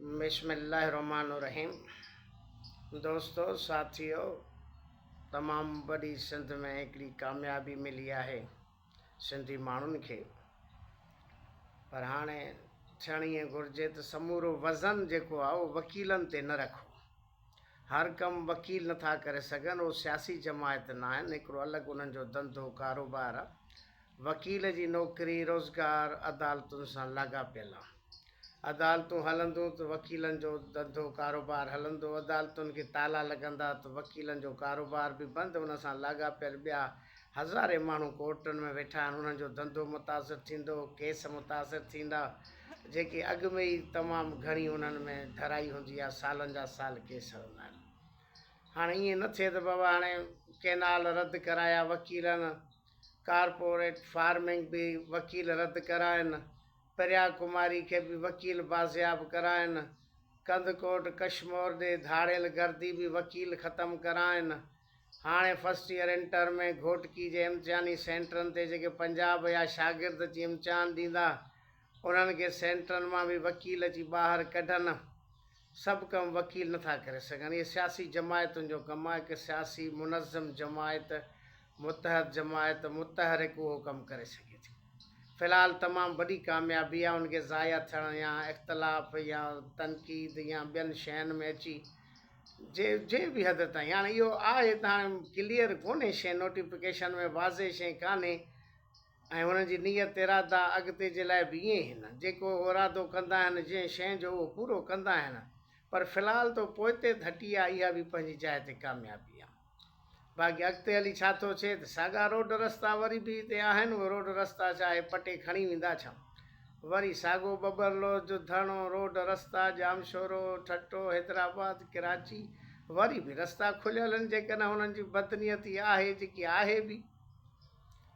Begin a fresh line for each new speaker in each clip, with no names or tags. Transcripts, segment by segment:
بسم الله الرحمٰن الرحيم دوستو ساٿيو تمام وڏي سنڌ ۾ هڪڙي ڪاميابي ملي آهي سنڌي ماڻهن کي پر هاڻي ٿيڻ ائين گهرجي ته سمورو وزن جيڪو آهي اهو وڪيلن تي نه رکو هر ڪم وڪيل نٿا ڪري سگهن اهو سياسي جماعت نه آهن هڪڙو الڳ انهن جو ڌنڌو ڪاروبار آهي وڪيل جي نوڪري روزگار عدالتن سان لاڳاپيل آهي عدالتون هلندون ته وڪيلن جو ڌنڌو ڪاروبار هلندو، عدالتن کي تالا لڳندا ته وڪيلن جو ڪاروبار به بند، ان سان لاڳاپيل ٻيا هزارين ماڻهو ڪورٽن ۾ ويٺا آهن انهن جو ڌنڌو متاثر ٿيندو، ڪيس متاثر ٿيندا، جيڪي اڳ ۾ ئي تمام گهڻي انهن ۾ ڍرائي هوندي آهي، سالن جا سال ڪيس هلندا آهن. هاڻي ائين نه ٿئي ته بابا هاڻي ڪئنال رد ڪرايا وڪيلن، ڪارپوريٽ فارمنگ به وڪيل رد ڪرائن، پريا ڪماري کي به وڪيل بازياب ڪرائن، ڪنڌڪوٽ ڪشمور ڏي ڌاڙيل گردي به وڪيل ختم ڪرائن، هاڻي فرسٽ ايئر انٽر ۾ گهوٽڪي جي امتحاني سينٽرن تي جيڪي پنجاب يا شاگرد اچي امتحان ڏيندا انهن کي سينٽرن مان به وڪيل اچي ٻاهر ڪڍن، سڀ ڪم وڪيل نٿا ڪري سگهن، اهي سياسي جماعتن جو ڪم آهي، هڪ سياسي منظم جماعت متحد جماعت متحرڪ اهو ڪم ڪري سگهي ٿي. في الحال تمام وڏي ڪاميابي آهي ان کي ضايع ٿيڻ يا اختلاف يا تنقيد يا ٻين شين ۾ اچي جي جنهن به حد تائين هاڻي اهو آهي ته هاڻي ڪليئر ڪونهي شي نوٽيفڪيشن ۾ واضح شي ڪانهي ۽ هنن جي نيت ارادا اڳتي جي لاء به ائين آهن جيڪو هو ارادو ڪندا آهن جنهن شي جو اهو پورو ڪندا آهن پر في الحال ته پوئتي ڌٽي آهي اها به پنهنجي جاء تي ڪاميابي آهي. باقي اڳتي هلي ڇا ٿو ٿئي ته ساڳا روڊ رستا وري به هتي آهن، اهي روڊ رستا ڇا هي پٽي کڻي ويندا ڇا؟ وري ساڳو ٻٻرلو جو ڌرڻو، روڊ رستا، ڄامشورو، ٺٽو، حيدرآباد، ڪراچي، وري به رستا کليل آهن، جيڪڏهن هنن جي بدنيتي آهي جيڪي آهي به.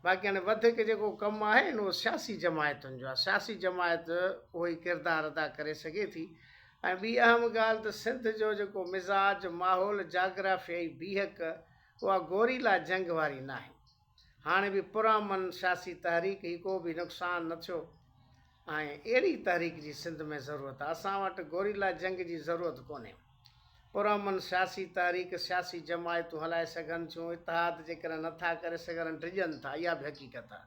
باقي هاڻي وڌيڪ جيڪو ڪم آهي اهو سياسي جماعتن جو آهي، سياسي جماعت اهو ئي ڪردار ادا ڪري سگهي ٿي ۽ ٻي اهم ڳالهه ته سنڌ جو جيڪو مزاج، ماحول، جاگرافيائي بيهڪ اها گوريلا جنگ واري ناهي. هاڻي به پرامن سياسي تحريڪ هي ڪو به نقصان نه ٿيو ۽ اهڙي تحريڪ جي سنڌ ۾ ضرورت آهي. اسان وٽ گوريلا جنگ جي ضرورت ڪونهي. پرامن سياسي تحريڪ سياسي جماعتون هلائي سگهن ٿيون، اتحاد جيڪڏهن نه ٿا ڪري سگهن ڊڄن ٿا اها به حقيقت آهي.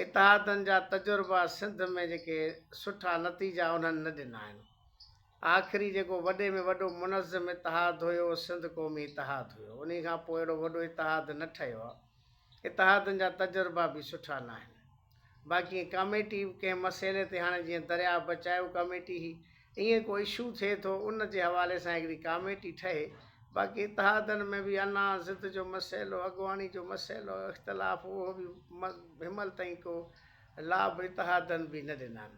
اتحادن جا تجربا سنڌ ۾ جيڪي سٺا نتيجا انهن نه ڏنا آهن. آخري جيڪو وڏي ۾ وڏو منظم اتحاد هيو اهو سنڌ قومي اتحاد هيو. انهي کان پوء اهڙو وڏو اتحاد نه ٺهيو آهي. اتحادن جا تجربا به سٺا نه آهن. باقي ڪاميٽي ڪنهن مسئلي تي هاڻي جيئن درياء بچايو ڪاميٽي هئي ائين ڪو اشو ٿئي ٿو ان جي حوالي سان هڪڙي ڪاميٽي ٺهي باقي اتحادن ۾ به انا ضد جو مسئلو اڳواڻي جو مسئلو اختلاف اهو به هنمهل تائين ڪو لاڀ اتحادن به نه ڏنا آهن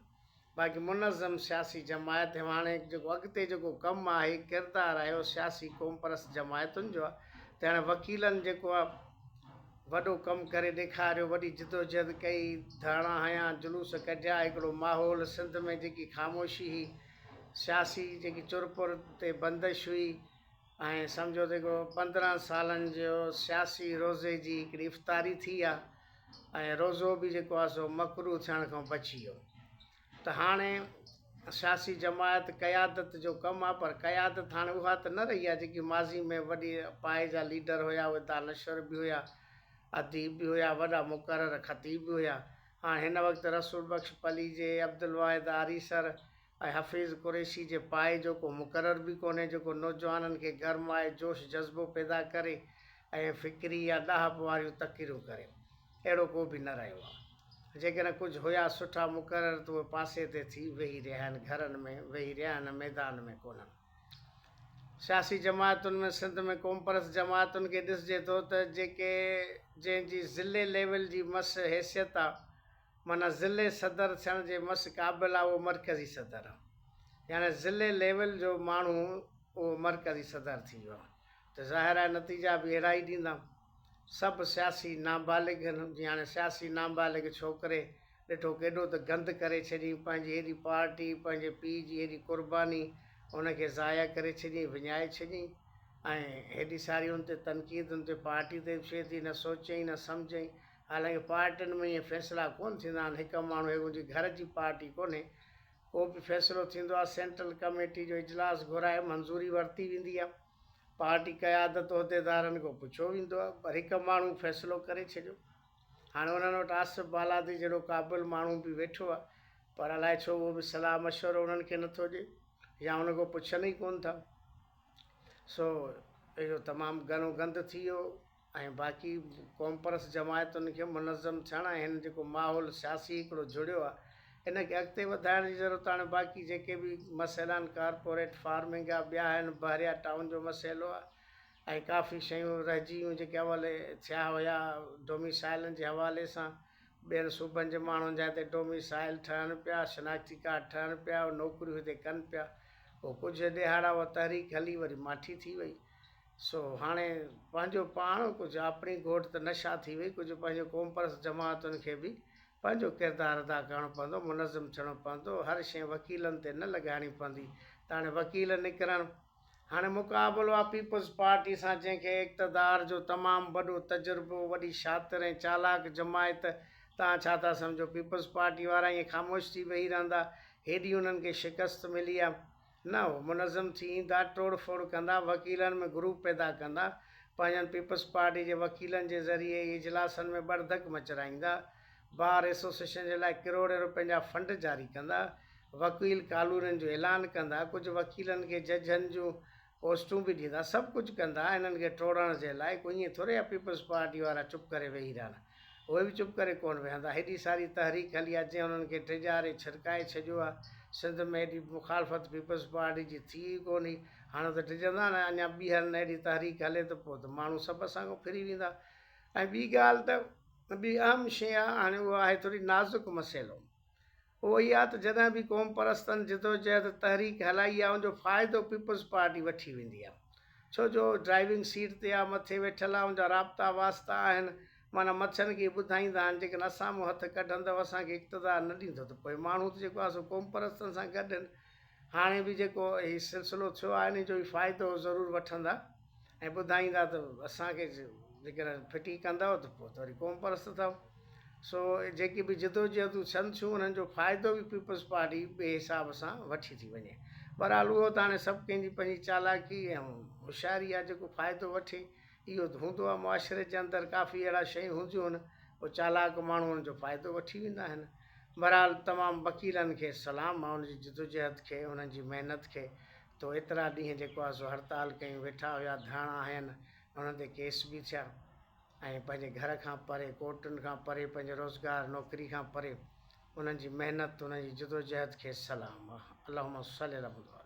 باقي منظم سياسي جماعت هاڻي جيڪو اڳتي جيڪو ڪم آهي ڪردار آهي اهو سياسي قومپرست جماعتن جو آهي ته هاڻي وڪيلن جيڪو آهي وڏو ڪم ڪري ڏيکاريو، وڏي جدوجھد ڪئي، ڌرڻا هنيا، جلوس ڪڍيا، هڪڙو ماحول سنڌ ۾ جيڪي خاموشي هئي، سياسي جيڪي چرپر تي بندش هئي ۽ سمجهو ته هڪڙو 15 سالن جو سياسي روزي جي هڪڙي افطاري ٿي آ ۽ روزو به جيڪو آ سو مڪروه ٿيڻ کان بچي ويو. ته هاڻي سياسي جماعت قيادت جو ڪم آ پر قيادت هاڻي اها ته نه رهي آ جيڪي ماضي ۾ وڏي پائي جا ليڊر هيا اهي دانشور به هيا اديب به هيا وڏا مقرر خطيب به هيا هاڻي هن وقت رسول بخش پليجي عبدالواحد آريسر ۽ حفيظ قريشي جي پائي جو ڪو مقرر به ڪونهي جيڪو نوجوانن کي گرمائي جوش جذبو پيدا ڪري ۽ فڪري يا ڏاهپ واريون تقريرون ڪري اهڙو ڪو به نه رهيو آ. جيڪڏهن ڪجهه هيا سٺا مقرر ته اهي پاسي تي ٿي ويهي رهيا آهن، گهرن ۾ ويهي رهيا آهن، ميدان ۾ ڪونهن. سياسي جماعتن ۾ سنڌ ۾ قومپرست جماعتن کي ڏسجي ٿو ته جيڪي جنهن جي ضلعي ليول جي مس حيثيت آ معنيٰ ضلعي صدر ٿيڻ جي مس قابل آ اهو مرڪزي صدر آ يعني ضلعي ليول جو ماڻهو اهو مرڪزي صدر ٿي ويو آ ته ظاهر آهي نتيجا به اهڙا ئي ڏيندا. سڀ سياسي نابالغ هن جيئن هاڻي سياسي نابالغ ڇوڪري ڏٺو ڪيڏو ته گند ڪري ڇڏيائين پنهنجي هيڏي پارٽي پنهنجي پيء جي هيڏي قرباني ان کي ضايع ڪري ڇڏيائين وڃائي ڇڏيائين ۽ هيڏي ساري ان تي تنقيد ان تي پارٽي تي به ٿئي ٿي نه سوچيائين نه سمجهيائين حالانڪه پارٽين ۾ ائين فيصلا ڪونه ٿيندا آهن هڪ ماڻهو هي ان جي گهر جي پارٽي ڪونهي. ڪو به فيصلو ٿيندو آهي سينٽرل ڪميٽي جو اجلاس گهرائي منظوري ورتي ويندي آهي. پارٽي قيادت عهديدارن کان پڇيو ويندو آهي پر هڪ ماڻهو فيصلو ڪري ڇڏيو. هاڻي انهن وٽ آصف بالادي جهڙو قابل ماڻهو به ويٺو آهي پر الائي ڇو اهو به صلاح مشورو انهن کي نٿو ڏئي يا ان کان پڇن ئي ڪونه ٿا. سو اهو تمام گهڻو گند ٿي ويو ۽ باقي قومپرست جماعتن کي منظم ٿيڻ ۽ هن جيڪو ماحول سياسي هڪڙو جڙيو آهي ان کي اڳتي وڌائڻ جي ضرورت آهي. هاڻي باقي جيڪي به مسئلا آهن ڪارپوريٽ فارمنگ آهي ٻيا آهن بحريا ٽائون جو مسئلو آهي ۽ ڪافي شيون رهجي ويون جيڪي اول ٿيا هيا ڊوميسائلن جي حوالي سان ٻين صوبن جي ماڻهن جا هتي ڊوميسائل ٺهن پيا شناختي ڪارڊ ٺهن پيا نوڪريون هتي ڪن پيا پوء ڪجهه ڏهاڙا اها تحريڪ هلي وري ماٺي ٿي وئي سو هاڻي پنهنجو پاڻ ڪجهه آپڻي گهوٽ ته نشا ٿي وئي، ڪجهه پنهنجو قومپرست جماعتن کي به پنهنجو ڪردار ادا ڪرڻو پوندو، منظم ٿيڻو پوندو، هر شيء وڪيلن تي نه لڳائڻي پوندي ته هاڻي وڪيل نڪرڻ. هاڻي مقابلو آ پيپلز پارٽي سان جنهن کي اقتدار جو تمام وڏو تجربو، وڏي شاطر ۽ چالاڪ جماعت، توهان ڇا ٿا سمجهو پيپلز پارٽي وارا ائين خاموش ٿي ويهي رهندا، هيڏي انهن کي شڪست ملي آ. نه هو منظم ٿي ايندا، ٽوڙ ڦوڙ ڪندا، وڪيلن ۾ گروپ پيدا ڪندا، پنهنجن پيپلز پارٽي جي وڪيلن جي ذريعي ئي اجلاسن ۾ ٻڙڌڪ مچرائيندا، بار ايسوسيئيشن جي لاء ڪروڙين روپين جا فنڊ جاري ڪندا، وڪيل ڪالونين جو اعلان ڪندا، ڪجهه وڪيلن کي ججن جون پوسٽون به ڏيندا، سڀ ڪجهه ڪندا، انهن کي ٽوڙڻ جي لاء ڪو ائين ٿوري آ پيپلز پارٽي وارا چپ ڪري ويهي رهن. اهي به چپ ڪري ڪونه ويهندا. هيڏي ساري تحريڪ هلي آ جنهن انهن کي ڊيڄاري ڇرڪائي ڇڏيو آ. سنڌ ۾ ايڏي مخالفت پيپلز پارٽي جي ٿي ئي ڪونه هئي. هاڻي ته ڊڄندا نه اڃا ٻيهر نه اهڙي تحريڪ هلي ته پوء ته ماڻهو سڀ اسان کان ڦري ويندا. ۽ ٻي ڳالهه ته ٻي اهم شيء آ هاڻي اهو آهي ٿوري نازڪ مسئلو. اهو اهي آ ته جڏهن به قومپرستن جدوجهد تحريڪ هلائي آ ان جو فائدو پيپلز پارٽي وٺي ويندي آ ڇو جو ڊرائيونگ سيٽ تي آ مٿي ويٺل آ ان جا رابطا واسطا آهن معنيٰ مٿين کي ٻڌائيندا آهن جيڪڏهن اسان مون هٿ ڪڍندؤ اسان کي اقتدار نه ڏيندو ته پوء ماڻهو ته جيڪو آ سو قومپرستن سان گڏ آهن هاڻي به جيڪو هي سلسلو ٿيو آهي ان جو ئي فائدو ضرور وٺندا ۽ ٻڌائيندا ته اسان کي جيڪڏهن ڦٽي ڪندؤ ته پوء ته وري قومپرست اٿؤ. سو جيڪي به جدوجهدون ٿين ٿيون انهن جو فائدو به پيپلز پارٽي ٻئي حساب سان وٺي ٿي وڃي. بهرحال اهو ته هاڻي سڀ ڪنهن جي پنهنجي چالاڪي ۽ هوشياري آهي جيڪو فائدو وٺي اهو ته هوندو آهي معاشري جي اندر ڪافي اهڙا شيون هونديون آهن پوء چالاڪ ماڻهو ان جو فائدو وٺي ويندا آهن. بهرحال تمام وڪيلن کي سلام آهي ان جي جدوجهد کي انهن جي محنت کي تو ايترا ڏينهن جيڪو آهي سو هڙتال ڪيون ويٺا هيا ڌرڻا هنيا انهن تي ڪيس به ٿيا ۽ پنهنجي گهر کان پري ڪورٽن کان پري پنهنجي روزگار نوڪري کان پري انهن جي محنت انهن جي جدوجهد کي سلام آهي اللهم صلي علي محمد.